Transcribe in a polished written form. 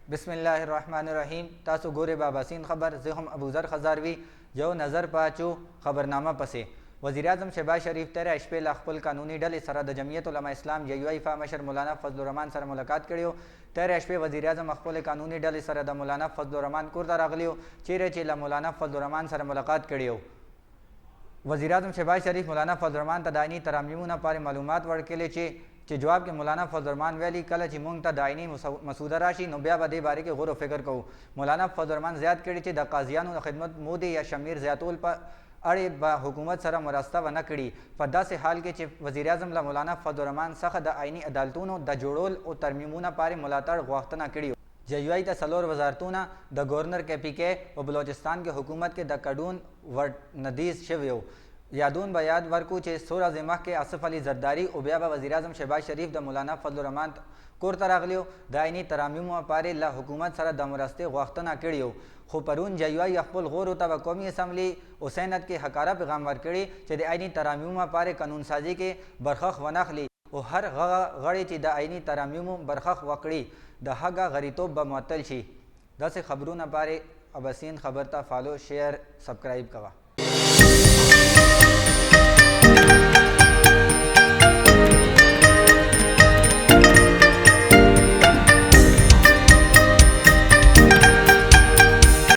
بسم الله الرحمن الرحیم. تاسو ګورئ باباسین خبر. زه هم ابوذر خزاروي. یو نظر په اچو خبرنامه پسې. وزیراعظم شهباز شریف تېره شپې له خپل قانوني ډلې سره د جمعیت علما اسلام جې یو ای فا مشر مولانا فضل الرحمن سره ملاقات کړی و. تېره شپې وزیراعظم خپلې قانوني ډلې سره د مولانا فضل الرحمن کور ته راغلی و، چیرې چې له مولانا فضل الرحمن سره ملاقات کړی و. وزیراعظم شهباز شریف مولانا فضل الرحمن ته د آئیني ترامیمو پارې معلومات ورکړي، چې جواب کې مولانا فضل الرحمن ویلي، کله چې مونږ ته د آئیني مسوده راشي، نو بیا به دې باره کې غور او فکر کوو. مولانا فضل الرحمن زیات کړي چې د قاضیانو د خدمت مودې یا شمیر زیاتول په اړه به حکومت سره مرسته ونه کړي. په داسې حال کې چې وزیراعظم له مولانا فضل الرحمن څخه د آئیني عدالتونو د جوړول او ترمیمونه پارې ملاتړ غوښتنه کړې. جې یو آی ته څلور وزارتونه، د ګورنر کې پي کې او بلوچستان کې حکومت کې د کډون وړندیز شوی و. یادون به یاد ورکو چې څو ورځې مخکې اصف علي زرداري او بیا به وزیراعظم شهباز شریف د مولانا فضل الرحمن کور ته راغلی و، د آئیني ترامیمو پارې له حکومت سره د مرستې غوښتنه کړې و، خو پرون جې یو آی خپل غورو ته په قومي اسمبلي او سینت کې ښکاره پیغام ورکړي چې د آئیني ترامیمو پارې قانون سازي کې برخخ ونخلي او هر هغه غړی چې د آئیني ترامیمو برخخ وکړي، د هغه غړیتوب به معطل شي. داسې خبرونه پارې اباسین خبر ته فالو، شیر، سبکرایب کوه.